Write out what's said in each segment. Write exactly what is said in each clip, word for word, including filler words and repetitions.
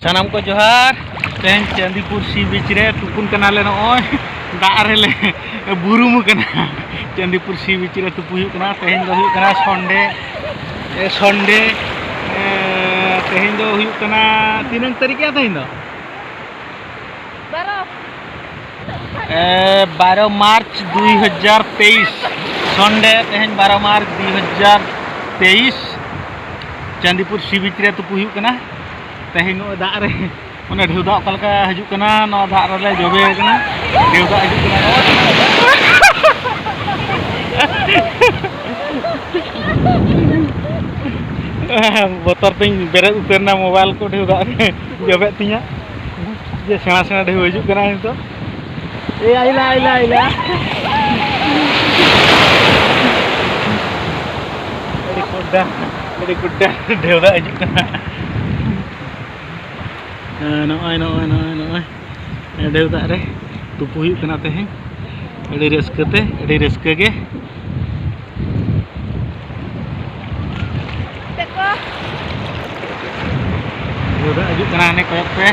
ᱥᱟᱱᱟᱢ ᱠᱚ ᱡᱚᱦᱟᱨ᱾ ᱛᱮᱦᱮᱧ ᱪᱟᱸᱫᱤᱯᱩᱨ ᱥᱤ ᱵᱤᱪ ᱨᱮ ᱛᱩᱯᱩᱱ ᱠᱟᱱᱟᱞᱮ, ᱱᱚᱜᱼᱚᱭ ᱫᱟᱜ ᱨᱮᱞᱮ ᱵᱩᱨᱩᱢ ᱠᱟᱱᱟ᱾ ᱪᱟᱸᱫᱤᱯᱩᱨ ᱥᱤ ᱵᱤᱪ ᱨᱮ ᱛᱩᱯᱩ ᱦᱩᱭᱩᱜ ᱠᱟᱱᱟ᱾ ᱛᱮᱦᱮᱧ ᱫᱚ ᱦᱩᱭᱩᱜ ᱠᱟᱱᱟ ᱥᱚᱱᱰᱮ, ᱮ, ᱥᱚᱱᱰᱮ᱾ ᱮ, ᱛᱮᱦᱮᱧ ᱫᱚ ᱦᱩᱭᱩᱜ ᱠᱟᱱᱟ, ᱛᱤᱱᱟᱹᱝ ᱛᱟᱹᱨᱤᱠᱷ ᱭᱟ ᱛᱮᱦᱮᱧ ᱫᱚ? ᱵᱟᱨᱚ᱾ ᱮ, ᱵᱟᱨᱚ ᱢᱟᱨᱪ ᱫᱩᱭ ᱦᱟᱡᱟᱨ ᱛᱮᱭᱤᱥ, ᱥᱚᱱᱰᱮ᱾ ᱛᱮᱦᱮᱧ ᱵᱟᱨᱚ ᱢᱟᱨᱪ ᱫᱩᱭ ᱦᱟᱡᱟᱨ ᱛᱮᱭᱤᱥ, ᱪᱟᱸᱫᱤᱯᱩᱨ ᱥᱤ ᱵᱤᱪ ᱨᱮ ᱛᱩᱯᱩ ᱦᱩᱭᱩᱜ ᱠᱟᱱᱟ᱾ ᱛᱮᱦᱮᱧ ᱱᱚᱜᱼᱚᱭ ᱫᱟᱜ ᱨᱮ, ᱚᱱᱮ ᱰᱷᱮᱣ ᱫᱟᱜ ᱚᱠᱟ ᱞᱮᱠᱟ ᱦᱤᱡᱩᱜ ᱠᱟᱱᱟ, ᱱᱚᱣᱟ ᱫᱟᱜ ᱨᱮᱞᱮ ᱡᱚᱵᱮ ᱠᱟᱱᱟ᱾ ᱰᱷᱮᱣ ᱫᱟᱜ ᱦᱤᱡᱩᱜ ᱠᱟᱱᱟ᱾ ᱵᱚᱛᱚᱨ ᱛᱤᱧ ᱵᱮᱨᱮᱫ ᱩᱛᱟᱹᱨ ᱮᱱᱟ, ᱢᱳᱵᱟᱭᱤᱞ ᱠᱚ ᱰᱷᱮᱣ ᱫᱟᱜ ᱨᱮ ᱡᱚᱵᱮᱜ ᱛᱤᱧᱟ᱾ ᱡᱮ ᱥᱮᱬᱟ ᱥᱮᱬᱟ ᱰᱷᱮᱣ ᱦᱤᱡᱩᱜ ᱠᱟᱱᱟ ᱱᱤᱛᱚᱜ᱾ ᱮ, ᱟᱭᱞᱟ, ᱟᱭᱞᱟ, ᱟᱭᱞᱟ᱾ ᱟᱹᱰᱤ ᱠᱚᱰᱟ, ᱟᱹᱰᱤ ᱠᱚᱰᱟ ᱰᱷᱮᱣ ᱫᱟᱜ ᱦᱤᱡᱩᱜ ᱠᱟᱱᱟ᱾ ᱦᱮᱸ, ᱱᱚᱜᱼᱚᱭ, ᱱᱚᱜᱼᱚᱭ, ᱱᱚᱜᱼᱚᱭ, ᱱᱚᱜᱼᱚᱭ ᱰᱷᱮᱣ ᱫᱟᱜ ᱨᱮ ᱛᱩᱯᱩ ᱦᱩᱭᱩᱜ ᱠᱟᱱᱟ ᱛᱮᱦᱮᱧ᱾ ᱟᱹᱰᱤ ᱨᱟᱹᱥᱠᱟᱹ ᱛᱮ, ᱟᱹᱰᱤ ᱨᱟᱹᱥᱠᱟᱹ ᱜᱮ᱾ ᱰᱷᱮᱣ ᱫᱟᱜ ᱦᱤᱡᱩᱜ ᱠᱟᱱᱟ, ᱦᱟᱱᱮ ᱠᱚᱭᱚᱜ ᱯᱮ᱾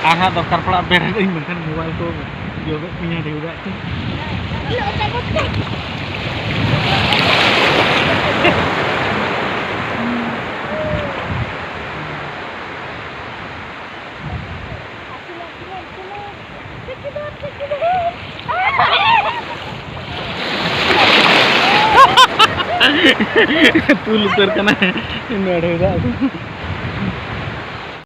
ᱟᱨ ᱦᱟᱸᱜ ᱫᱚᱨᱠᱟᱨ ᱯᱟᱲᱟᱜ ᱵᱮᱨᱮᱫ ᱟᱹᱧ, ᱵᱟᱝᱠᱷᱟᱱ ᱢᱳᱵᱟᱭᱤᱞ ᱠᱚ ᱡᱚᱵᱮᱜ ᱛᱤᱧᱟ ᱰᱷᱮᱣ ᱫᱟᱜ ᱛᱮ᱾ ᱛᱩᱞ ᱩᱛᱟᱹᱨ ᱠᱟᱱᱟᱭ ᱱᱚᱰᱮ ᱫᱟᱜ ᱫᱚ᱾